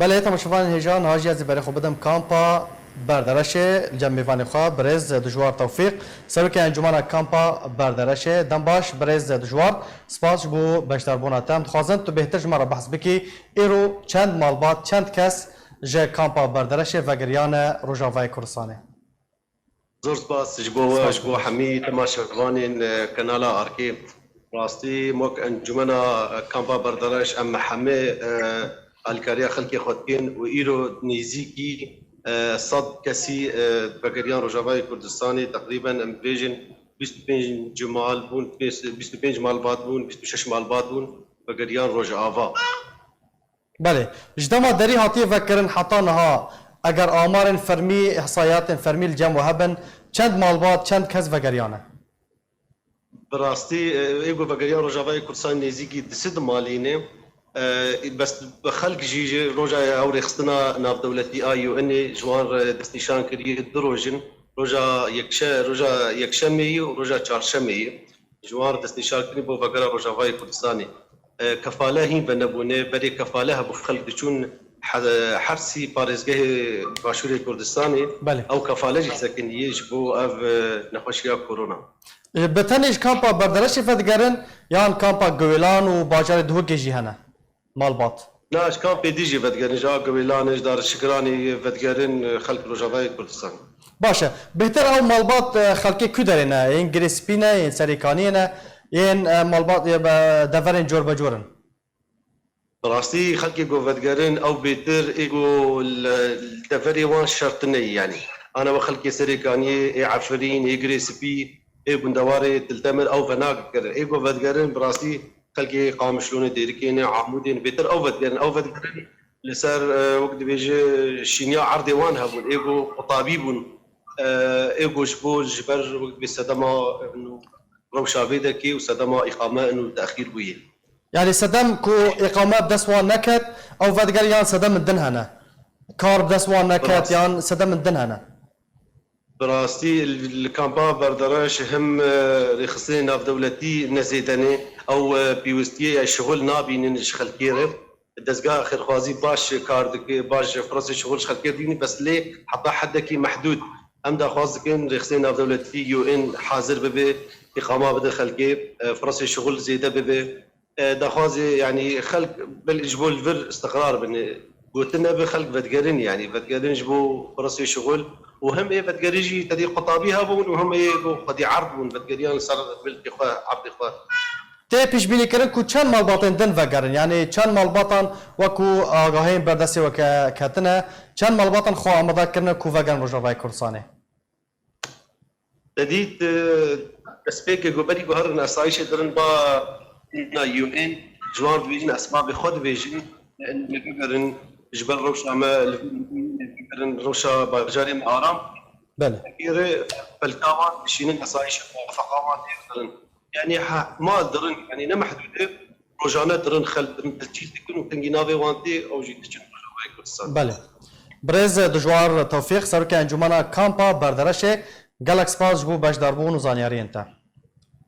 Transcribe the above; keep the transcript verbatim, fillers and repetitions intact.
Belê, temaşevanên hêja, niha jî ez ê berê xwe bidim kampa Berdereşê, li cem mêvanê xwe birêz Dijwar Tewfîq, serokê Encûmena Kampa Berdereşê. Dem baş birêz Dijwar, spas ji bo beşdarbûna te. Em dixwazin tu bêhtir ji me re behs bikî, îro çend malbat, çend kes ji kampa Berdereşê vegeriyane Rojavayê Kurdistanê? Zor spas ji bo we, ji bo hemî temaşevanên, e, kanala Arkê. Rastî, wek Encûmena, e, Kampa Berdereş, em hemê, e, alîkariya xelkê xwe dikin û îro nêzîkî, e, sed kesî, e, vegeriyan Rojavayê Kurdistanê, teqrîben em bibêjin bîst û pênc mal bûn, bîst û pênc malbat bûn, bîst û şeş malbat bûn, vegeriyan Rojava. Belê. Ji dema derî hatiye vekirin heta niha, eger amarên fermî, ihsayatên fermî li cem we hebin, çend malbat, çend kes vegeriyane? Bi rastî, e, ê ku vegeriyan Rojavayê Kurdistanê nêzîkî du sed malî ne. E, bes bi xelk jî ji roja ew rêxistina navdewletî a U N ê ji wan re destnîşan kiriye du roj in. Roja yekşe-, roja yekşemê yî û roja çarşemê yî. Ji wan re destnîşankirin bo vegera Rojavayê Kurdistanê. E, kefale hîn venebûne, berê kefale hebû, xelk diçûn he-, her sî parêzgehê Başûrê Kurdistanê, Belê. Ew kefale jî sekiniye ji bo ev, e, nexweşiya korona. E, bi tenê ji kampa Berdereşê vedigerin yan kampa Giwêlan û bajarê Duhokê jî hene malbat? Na, ji kampê dî jî vedigerin, ji a Giwêlanê, ji Darişikiranê vedigerin, e, xelk Rojavayê Kurdistanê. Baş e. Bêhtir ew malbat, e, xelkê ku derê ne? Yên Girê Spî ne, yên Serêkaniyê ne, yên, e, malbat, e, be-, deverên cor be cor in? Bi rastî xelkê ku vedigerin, ew bêhtir ê ku li, li deverê wan şer tune ye, yanî. Ana we xelkê Serêkaniyê, ê Efirîn, ê Girê Spî, ê gundewarê Til Temir, ew venagirin. Ê ku vedigerin, bi rastî xelkê Qamişlûnê, Dêrikê ne, Amûdê ne, bêhtir ew vedigerin. Ew vedigerin li ser, e, wek dibêje, şîniya erdê wan hebûn, ê ku qutabî bûn, e, ê ku ji bo, ji ber, wek dibê, sedema, e, rewşa vê dekê û sedema îqame û texîr bûye. Yanî sedem ku îqame bi dest wan neket, ew vedigerin yan sedemên din hene? Kar bi dest wan neket Rast. Yan sedemên din hene? Bi rastî li, li kampa Berdereş him, e, rêxistinê navdewletî ne zêde ne. Ew, e, pêwistiyê ya şixul nabînin ji xelkê re. Dezgeha xêrxwazî baş kar dike, baş firasê şixul ji xelkê dînî, bes lê heta hedekî mehdûd. Em daxwaz dikin rêxistinê navdewletî U N hazir bibe, îqama bide xelkê, e, firasê şixul zêde bibe. E, daxwazê, yanî, xelk belê ji bo li vir istiqrar bin. Gotin nebe, xelk vedigerin, yanî vedigerin ji bo firasê şixul û him ê vedigerî jî tedî qutabî hebûn û him ê bo xwedî erd bûn, vedigeriyan li ser milkê xwe, erdê xwe. Tê pêşbînîkirin ku çend malbatên din vegerin, yanî çend malbatan wekû agahiyên berdestê we ke-, ketine, çend malbatan xwe amade kirine ku vegerin Rojavayê Kurdistanê? Te dît, e, destpêkê ku berî guherin esayîşê dirin ba na U N, ji wan dibêjin, esbabê xwe dibêjin, li bigirin ji ber rewşa me, li bigirin rewşa bajarê me aram. Belê. Gêrê pelka wan dişînin esayîşê xwe, feqa wan têr dirin. Yanî he-, mal dirin, yanî ne mehdûd e, rojane dirin, xelk dirin, tecîz dikin û tengî navê wan tê, ew jî diçin Rojavayê Kurdistan. Belê. Birêz Dijwar Tewfîq, serokê Encûmena Kampa Berdereşê, gelek spas ji bo beşdarbûn û zanyariyên te.